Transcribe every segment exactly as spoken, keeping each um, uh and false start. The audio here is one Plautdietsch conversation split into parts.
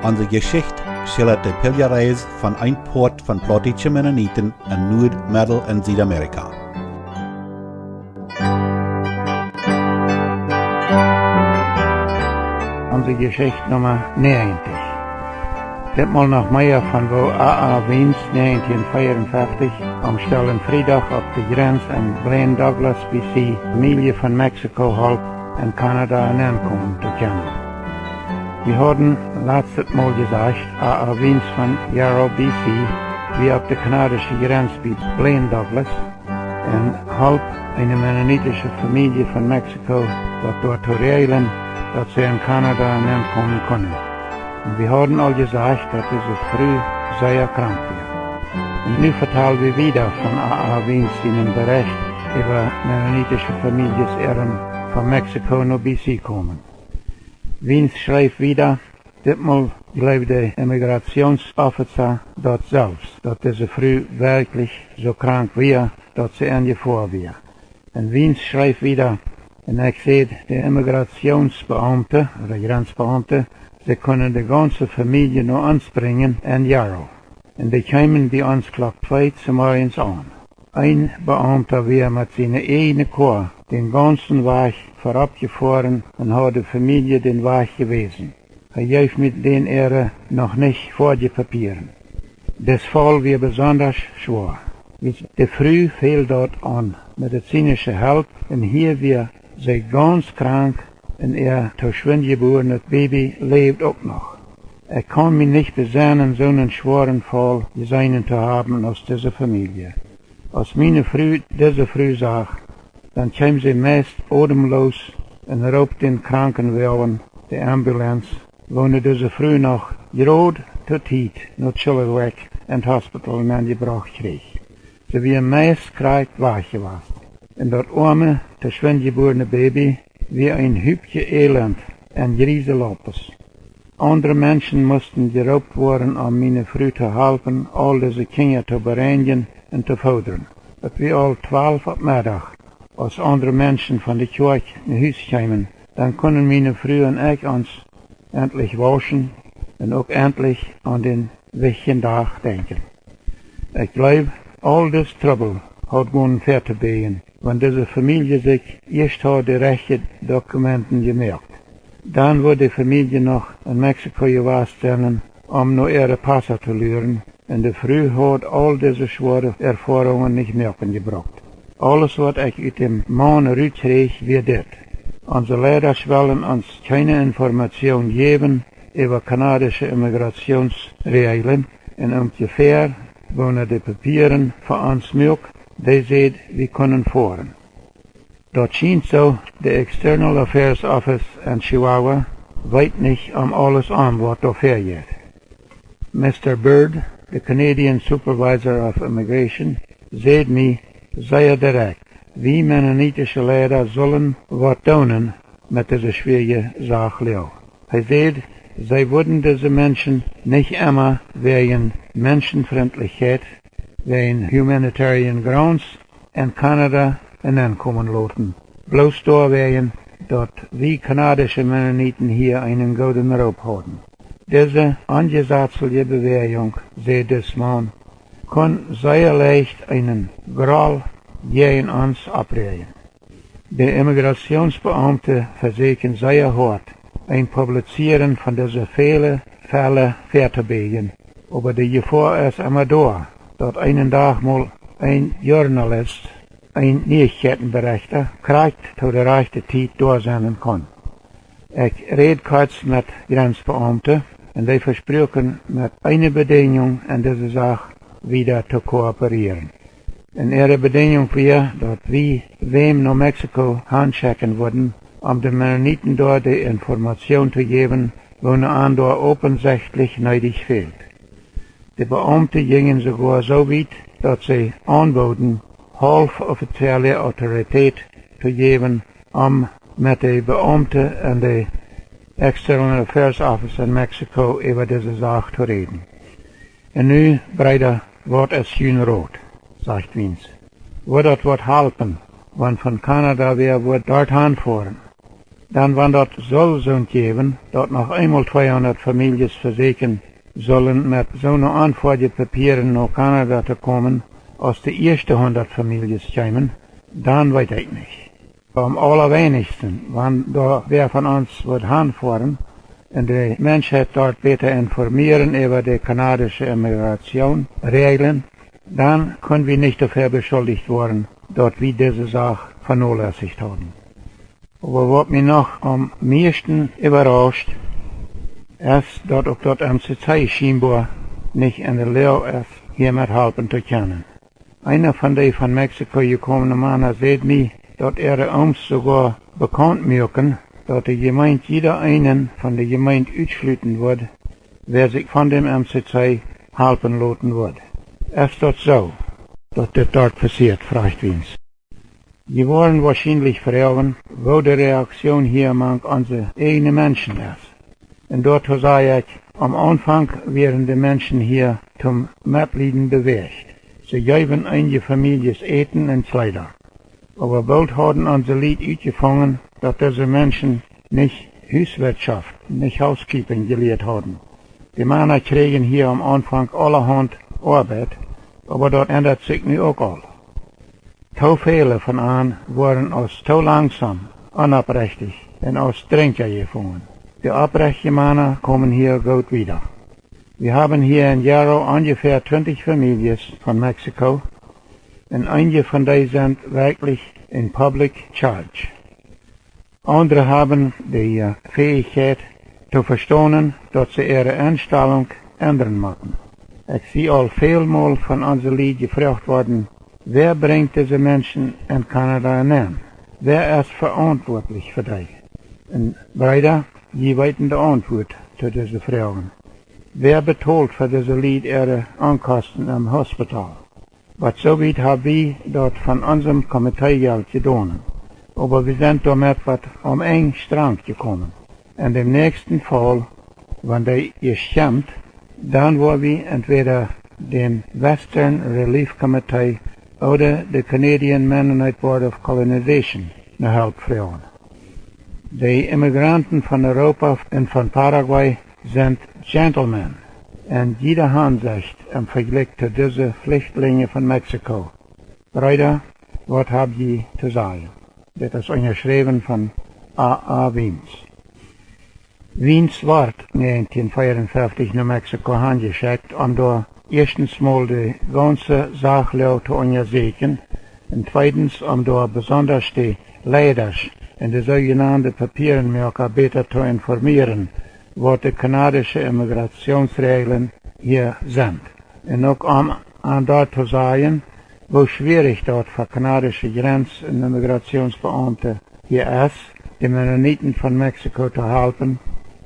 Onse Jeschicht schildat de Pilgerreis von een Poat von plautdietsche Mennoniten en Nuad-, Meddel- un Siedamerika. Onse Jeschicht Numma näajentich. Ditmol noch mea von woo A A Wiens näajentieen fiefenfeftich aum Stellen Friedach opp de Jrenz en Blaine Douglas, B C, Famielje von Mexiko holp en Kanada nenkomen to kjennen. Wie hauden latstet Mol jesajcht, A A Wiens von Yarrow, B C, wia opp de kanadische Jrenz bie Blaine Douglas un holp eene mennonitische Famielje von Mexiko daut doa to räajlen, daut see en Kanada nenkomen kunnen. Un wie hauden aul jesajcht, daut dise Fru sea krank wia. Un nu vetal wie wieda von A A Wiens sienen Berecht äwa mennonitische Famieljes äarem von Mexiko no B C komen. Wiens schreef wieda: Ditmol jleewd de Immigrationsofficer daut selfst, daut dise Fru werkjlich soo krank wia, daut see en Jefoa wia. Un Wiens schreef wieda: Un ekj säd de Immigrationsbeaumte, de Jrenzbeaumte, see kunnen de gaunze Famielje no ons brinjen en Yarrow. Un dee kjeemen bie ons Klock twee zemorjes aun. Een Beaumta wia met siene ieejne Koa dän gaunzen Wajch verop jefoaren un haud de Famielje dän Wajch jewäsen. Hee jeef mie dän äare noch nich foadje Papieren. Dis Faul wia besondasch schwoa, wiels de Fru fäld daut aun medizinische Help un hia wia see gaunz krank un äa to schwind jebuarnet Baby läwd uk noch. Ekj kaun mie nich besennen, soonen schwoaren Faul jeseenen to haben aus dise Famielje. Aus miene Fru dise Fru sach, dan kjeem see meist odemloos un roopt dän Krankenwoagen, de Ambulance, woone dise Fru noch jrod to Tiet no Chilliwack en daut Hospital nenjebrocht kjrieech. See wia meist krakjt wajch jewast. Un daut oame, to schwind jebuarne Baby wia een Hupkje Elend un jriese Laupes. Aundre Menschen musten jeroopt woaren, om miene Fru to halpen, aul dise Kjinja to bereinjen un to foodren. Daut wia aul twalf opp Meddach, aus aundre Menschen von de Kjoakj no Hus kjeemen, dan kunnen miene Fru un ekj ons entlich wauschen un uk entlich aun dän wichtjen Dach denkjen. Ekj jleew, aul dis Trubbel haud gonen väatobieejen, wan dise Famielje sikj ieescht haud de rajchte Dokumenten jemoakt. Dan wudd de Famielje noch en Mexiko jewast sennen, om no äare Pasa to luaren, un de Fru haud aul dise schwoare Erfoarungen nich moaken jebrukt. Aules, waut ekj ut däm Maun rutkjrieech, wia dit: Onse Leidasch wellen ons kjeene Information jäwen äwa kanadische Immigrationsräajlen un onjefäa, woone de Papieren fa ons muak, dee säd, wie kunnen foaren. Daut schient soo, de External Affairs Office en Chihuahua weet nich om aules om, waut doa väajeit. Mista Bird, de Canadian Supervisor of Immigration, säd mie sea direkt, wie mennonitische Leida sullen waut doonen met dise schwierje Sach Loag. Hee säd, see wudden dise Menschen nich emma wäajen Menschenfrintlichkjeit, wäajen humanitarian grounds en Kanada nenkomen loten, bloos doawäajen, daut wie kanadische Mennoniten hia eenen gooden Roop hauden. Dise onjesazliche Bewäajunk, säd dis Maun, kunn sea leicht eenen Groll jäajen ons oppreajen. De Immigrationsbeaumte vesäkjen sea hoat een Publizieren von dise väle Fälle väatobieejen, oba de Jefoa es emma doa, daut eenen Dach mol een Journalist, een Nieichkjeitenberechta, krakjt to de rajchte Tiet doa sennen kaun. Ekj räd kort met Jrenzbeaumte un dee vespruaken met eene Bedinjunk en dise Sach wieda to kooperieren. Un äare Bedinjunk wia, daut wie wäm no Mexiko hanschekjen wudden, om de Mennoniten doa de Information to jäwen, woone an doa opensechtlich needich fält. De Beaumte jinjen soogoa soo wiet, daut see aunbooden, haulf offizielle Autoritäten to jäwen, om met de Beaumte en de External Affairs Office en Mexiko äwa dise Sach to räden. Un nu, Breeda, waut es jun Rot? Sajcht Wiens. Wudd daut waut halpen, wan von Kanada wäa wudd doat hanfoaren? Dan wan daut sull soont jäwen, daut noch eemol tweehundat Famieljes vesieekjen sullen met soone onfoadje Papieren no Kanada to komen, aus de ieeschte hundat Famieljes kjeemen, dan weet ekj nich. Aum aulaweinichsten, wan doa wäa von ons wudd hanfoaren un de Menschheit doa bäta informieren äwa de kanadische Immigrationräajlen, dan kunn wie nich doafäa beschuldicht woaren, daut wie dise Sach venolässicht hauden. Oba waut mie noch aum mieeschten äwarauscht, es, daut uk daut M C C schienboa nich en de Loag es, hia met halpen to kjennen. Eena von dee von Mexiko jekomne Mana säd mie, daut äare Ooms soogoa bekaunt muaken, daut de Jemeent jieda eenen von de Jemeent utschluten wudd, wäa sikj von däm M C C halpen loten wudd. Es daut soo, daut dit doa passieet, frajcht Wiens. Jie woaren woarschienlich froagen, woo de Reaktion hia mank onse ieejne Menschen es. Un doatoo saj ekj, aum Aunfank wieren de Menschen hia toom Metlieden bewäacht. See jeewen eenje Famieljes Äten un Kjleeda. Oba boolt hauden onse Lied utjefungen, daut dise Menschen nich Huswirtschoft, nich housekeeping jelieet hauden. De Mana kjrieejen hia aum Aunfank aulahaunt Oabeit, oba daut endat sikj nu uk aul. Too väle von an woaren aus too langsom, onoprechtich un aus Drinkja jefungen. De oprechtje Mana komen hia goot wieda. Wie haben hia en Hierro onjefäa twintich Famieljes von Mexiko, un eenje von dee sent werkjlich en public charge. Aundre haben de Fäichkjeit to vestonen, daut see äare Enstalunk endren motten. Ekj sie aul välmol von onse Lied jefroacht worden: Wäa brinjt dise Menschen en Kanada nenn? Wäa es veauntwuatlich fa dee? Un Breeda, jie weeten de Auntwuat to dise Froagen. Wäa betolt fa dise Lied äare Onkosten em Hospital? Waut soo wiet hab wie daut von onsem Komiteejelt jedonen, oba wie sent doamet bat aum Enj Strank jekomen. En däm näakjsten Faul, wan dee ieescht kjemt, dan woa wie entwäda dän Western Relief Committee ooda de Canadian Mennonite Board of Colonization no Help froagen. De Immigranten von Europa un von Paraguay sent Gentlemen en jiede Hansecht em Vejlikj to dise Flichtlinje von Mexiko. Breeda, waut hab jie to sajen? Dit es unjaschräwen von A A Wiens. Wiens wort näajentieen veeaunfeftich no Mexiko hanjeschekjt, om doa ieeschtens mol de gaunze Sachloag to unjasäkjen un tweedens om doa besondasch de Leidasch en de soojenande Papierenmoaka bäta to informieren, waut de kanadische Immigrationsräajlen hia sent. Un uk om an doa to sajen, woo schwierich daut fa kanadische Grenz- un Immigrationsbeaumte hia es, de Mennoniten von Mexiko to halpen,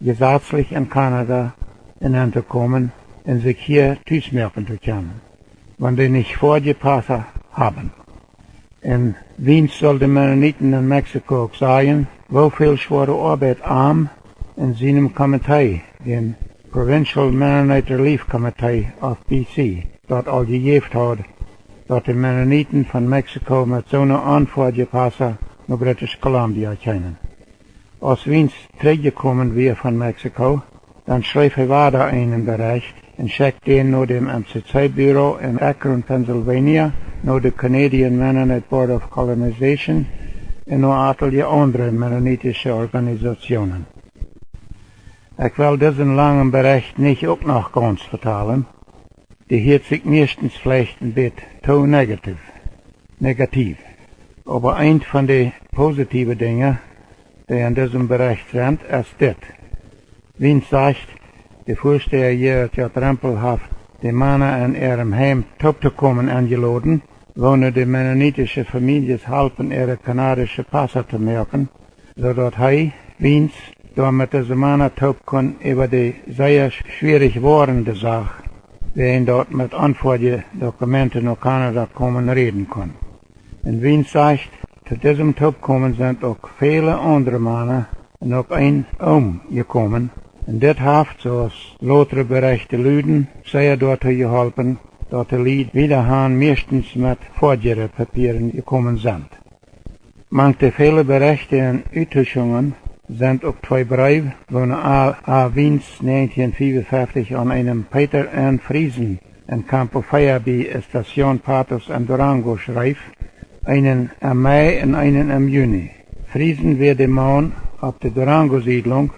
jesazlich en Kanada nentokomen un sikj hia tus moaken to kjennen, wan dee nich foadje Pasa haben. Un Wiens sull de Mennoniten en Mexiko uk sajen, woo väl schwoare Oabeit am un sienem Komitee, dän Provincial Mennonite Relief Committee of B C, daut aul jejäft haud, daut de Mennoniten von Mexiko met soone onfoadje Pasa no British Columbia kjeemen. Aus Wiens trigjjekomen wia von Mexiko, dan schreef hee wada eenen Berecht un schekjt dän no däm M C C Büro en Akron, Pennsylvania, no de Canadian Mennonite Board of Colonization un no atelje aundre mennonitische Organisatioonen. Ekj well disen langen Berecht nich uk noch gaunz vetalen. Dee hieet sikj mieeschtens veleicht een bät too negativ, negativ. Oba eent von de positiewe Dinja, dee en disem Berecht sent, es dit. Wiens sajcht, de Väastäa Gerrit J. Rempel haft de Mana en äarem Heim tooptokomen enjeloden, woone de mennonitische Famieljes halpen äare kanadische Pasa to moaken, soo daut hee, Wiens, doa met dise Mana toop kunn äwa de sea schwierich woarende Sach, wäajen daut met onfoadje Dokumente no Kanada komen, räden kunn. Un Wiens sajcht, to disem Toopkomen sent uk väle aundre Mana un uk een Oom jekomen, un dit haft, soo aus lotre Berechte luden, sea doatoo jeholpen, daut de Lied wieda han mieeschtens met foadjere Papieren jekomen sent. Mank de väle Berechte un Uttuschungen sent uk twee Breew, woone A. A. Wiens näajentieen fiewunfeftich aun eenen Peter N. Friesen en Campo Fea bie Estación Patos en Durango schreef, eenen em Mei un eenen em Juni. Friesen wia de Maun opp de Durango Siedlunk,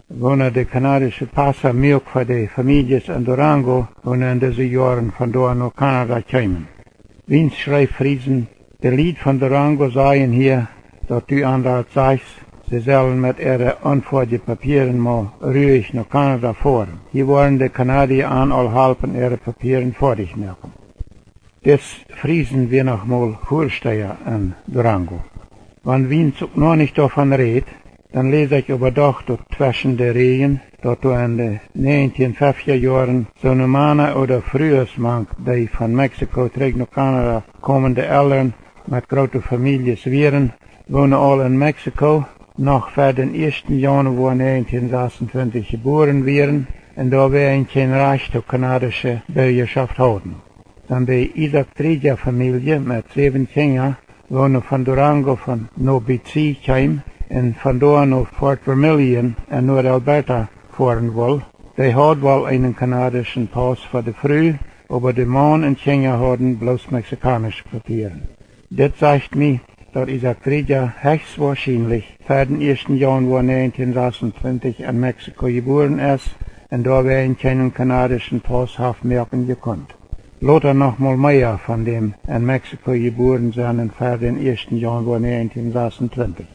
woona de kanadische Pasa muak fa de Famieljes en Durango, woone en dise Joaren von doa no Kanada kjeemen. Wiens schreef Friesen: De Lied von Durango sajen hia, daut du an daut sajchst, see sellen met äare onfoadje Papieren mau ruich no Kanada foaren. Hia woaren de Kanadier an aul halpen äare Papieren foadich moaken. Dis Friesen wia noch mol Väasteha en Durango. Wan Wiens uk noch nich doavon rät, dan läs ekj oba doch daut tweschen de Räajen, daut doa en de näajentieen feftja Joaren soone Mana ooda Frues mank dee von Mexiko trigj no Kanada komende Elren met groote Famieljes wieren, woone aul en Mexiko noch ver dän ieeschten Jaunwoa näajentieen sasuntwintich jebuaren wieren un doawäajen kjeen Rajcht opp kanadische Birjaschoft hauden. Dan de Isaak Trija Famielje met säwen Kjinja, woone von Durango von no Bixio kjeem un von doa no Fort Vermilion en Noord-Alberta foaren wull, dee haud woll eenen kanadischen Paus fa de Fru, oba de Maun un Kjinja hauden bloos mexikaunische Papieren. Dit sajcht mie, daut Isaak Trija hechstwoarschienlich ver dän ieeschten Jaunwoa näajentieen sasuntwintich en Mexiko jebuaren es un doawäajen kjeenen kanadischen Paus haft moaken jekunt. Lota noch mol mea von däm en Mexiko jebuaren sennen ver dän ieeschten Jaunwoa näajentieen sasuntwintich.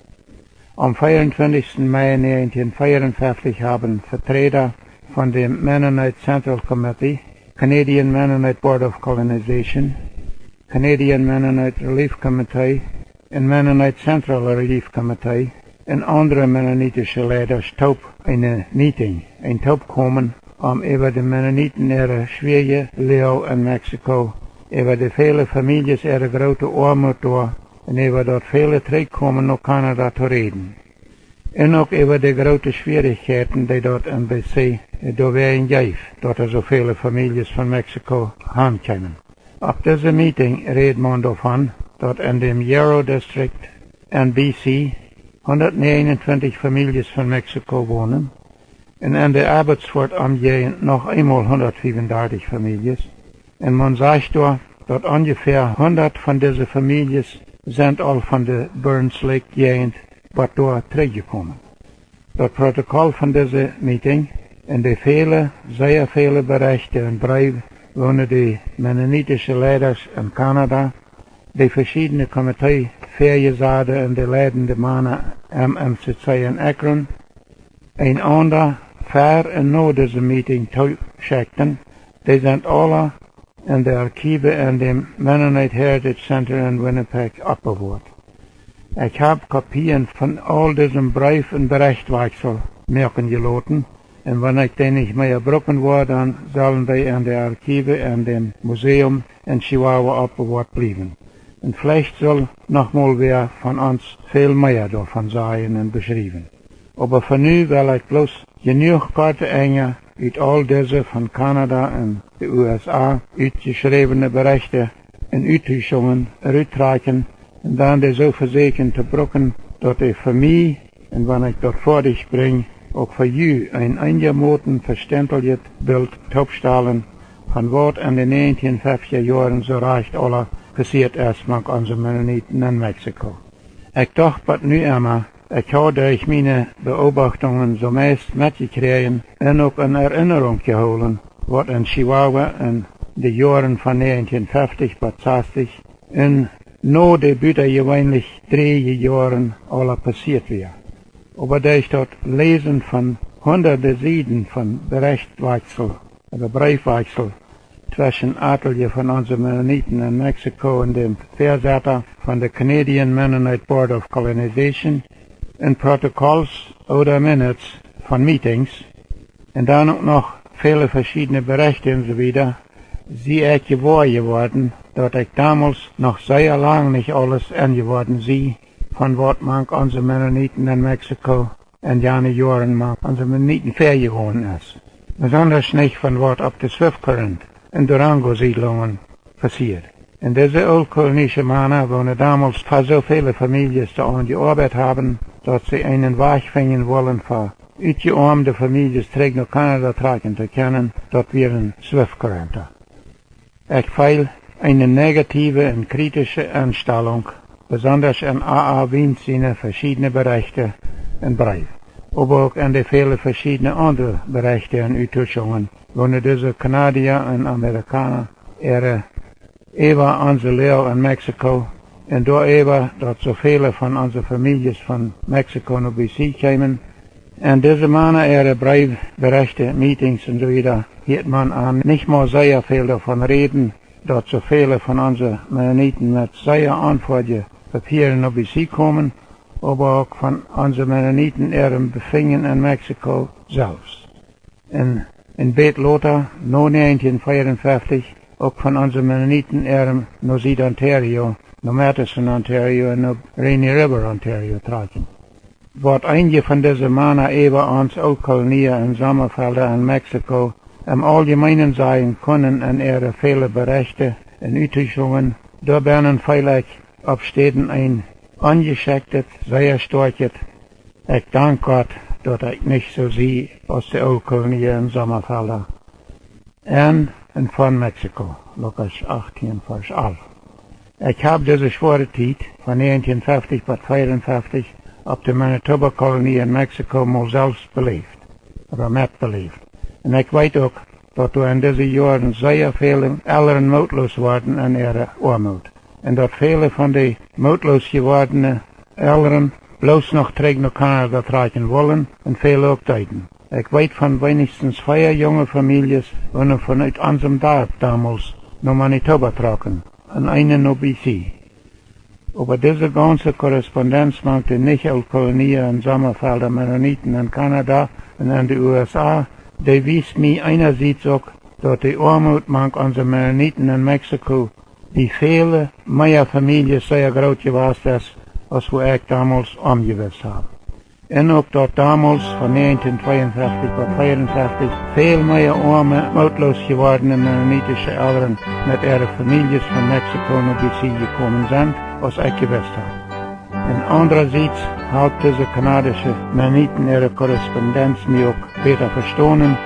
Aum veeauntwintichsten Mei näajentieen veeaunfeftich haben Veträda von däm Mennonite Central Committee, Canadian Mennonite Board of Colonization, Canadian Mennonite Relief Committee un Mennonite Central Relief Committee un aundre mennonitische Leidasch toop eene Meeting, een Toopkomen, om äwa de Mennoniten äare schwoare Loag en Mexiko, äwa de väle Famieljes äare groote Oamoot doa un äwa daut väle Trigjkomen no Kanada to räden. Un uk äwa de groote Schwierichkjeiten, dee daut en B C doawäajen jeef, daut doa soo väle Famieljes von Mexiko han kjeemen. Opp dise Meeting räd maun doavon, daut en däm Hierro District en B C hundatnäajenuntwintich Famieljes von Mexiko wonen un en de Abbotsford Omjäajent noch eemol hundatfiefundartich Famieljes. Un maun sajcht doa, daut onjefäa hundat von dise Famieljes sent aul von de Burns Lake Jäajent bat doa trigjjekomen. Daut Protokoll von dise Meeting un de väle, sea väle Berechte un Breew, woone de mennonitische Leidasch en Kanada, de veschiedne Komitee Väajesade un de leidende Mana em M C C en Akron, eenaunda ver un no dise Meeting tooschekjten, dee sent aula en de Archive en däm Mennonite Heritage Center en Winnipeg oppbewoat. Ekj hab Kopien von aul disem Breef un Berechtwakjsel moaken jeloten, un wan ekj dee nich mea bruken woa, dan sellen dee en de Archive en däm Museum en Chihuahua oppbewoat bliewen. Un veleicht sull noch mol wäa von ons väl mea doavon sajen un beschriewen. Oba fa nu well ekj bloos jenuach korte Enja ut aul dise von Kanada un de U S A utjeschräwene Berechte un Uttuschungen ruttrakjen un dan dee soo vesäkjen to bruken, daut dee fa mie, un wan ekj daut foadich brinj, uk fa ju een eenjamoten vestentlichet Bilt toopstalen von waut en de näajentieen feftja Joaren soo rajcht aula passieet es mank onse Mennoniten en Mexiko. Ekj docht bat nu emma, ekj haud derch miene Beobachtungen soo meist metjekjräajen un uk en Erinnerunk jehoolen, waut en Chihuahua en de Joaren von näajentieen feftich bat sastich un no de butajeweenlich dräje Joaren aula passieet wia. Oba derch daut Läsen von hundade Sieden von Berechtwakjsel ooda Breefwakjsel tweschen atelje von onse Mennoniten en Mexiko un däm Väasetta von de Canadian Mennonite Board of Colonization un Protokolls ooda Minutes von Meetings un dan uk noch väle veschiedne Berechte un soo wieda, sie ekj jewoa jeworden, daut ekj domols noch sea lang nich aules enjeworden sie von waut mank onse Mennoniten en Mexiko en jane Joaren mank onse Mennoniten väajegonen es, besondasch nich von waut opp de Swift Current un Durango Siedlungen passieed. Un dise ooltkolonische Mana, woone domols fa soo väle Famieljes doa aun jeoabeit haben, daut see eenen Wajch finjen wullen fa utjeoamde Famieljes trigj no Kanada trakjen to kjennen, daut wieren Swift Granten. Ekj feel eene negative un kritische Enstalunk, besondasch en A A Wiens siene veschiedne Berechten un Breew, oba uk en de väle veschiedne aundre Berechten un Uttuschungen, woo dise Kanadier un Amerikaner äare äwa onse Loag en Mexiko un doaräwa, daut soo väle von onse Famieljes von Mexiko no B C kjeemen. En dise Mana äare Breew, Berechten, Meetings un soo wieda, hieet maun an nich mau sea väl doavon räden, daut soo väle von onse Mennoniten met sea onfoadje Papieren no B C komen, oba uk von onse Mennoniten äarem Befinjen en Mexiko selfst. Un, un bät lota, no negentien fiefenfeftich, uk von onse Mennoniten äarem no Sied-Ontario, no Matheson, Ontario un no Rainy River, Ontario trakjen. Waut eenje von dise Mana äwa ons Ooltkolonia un Sommafelda en Mexiko em Auljemeenen sajen kunnen en äare väle Berechten un Uttuschungen, doabennen feel ekj opp Städen een onjeschekjtet, sea stoakjet: Ekj dank Gott, daut ekj nich soo sie aus de Ooltkolonia un Sommafelda en un von Mexiko, Lukas achtieen, Varsch alf. Ekj hab dise schwoare Tiet von negentien feftich bat veeaunfeftich opp de Manitoba Kolonie en Mexiko mol selfst beläft, oda metbeläft. Un ekj weet uk, daut doa en dise Joaren sea väle Elren mootloos worden en äare Oamoot. Un daut väle von de mootloos jewordne Elren bloos noch trigj no Kanada trakjen wullen un väle uk deeden. Ekj weet von weinichstens vea junge Famieljes, waut von ut onsem Darp domols no Manitoba trocken un eene no B C. Oba dise gaunze Korrespondenz mank de Nich-Ooltkolonia un Sommafelda Mennoniten en Kanada un en de U S A, dee wiest mie eenasieds uk, daut de Oamoot mank onse Mennoniten en Mexiko bie väle mea Famieljes sea groot jewast es, aus woo ekj domols omjewist hab. Un uk daut domols von negentien tweeunfeftich bat veeaunfeftich väl mea oame, mootloos jewordne mennonitische Elren met äare Famieljes von Mexiko no B C jekomen sent, aus ekj jewist hab. Un aundrasieds halpt dise kanadische Mennoniten äare Korrespondenz mie uk bäta vestonen,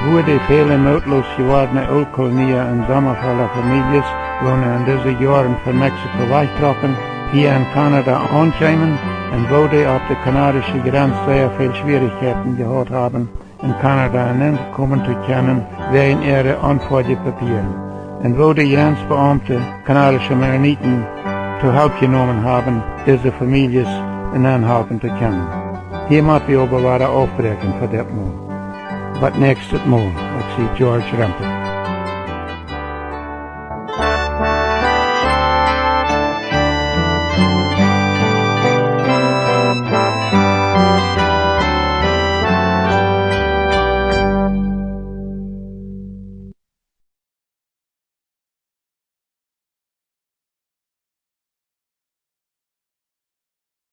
woo de väle mootloos jewordne Ooltkolonia un Sommafelda Famieljes, waut en dise Joaren von Mexiko wajchtrocken, hia en Kanada aunkjeemen un woo dee opp de kanadische Jrenz sea väl Schwierichkjeiten jehaut haben, en Kanada nenkomen to kjennen, wäajen äare onfoadje Papieren. Un woo de Jrenzbeaumte kanadische Mennoniten to Help jenomen haben, dise Famieljes nenhalpen to kjennen. Hia mott wie oba wada aufbräakjen fa dit Mol. Bat näakjstet Mol, ekj sie George Rempel.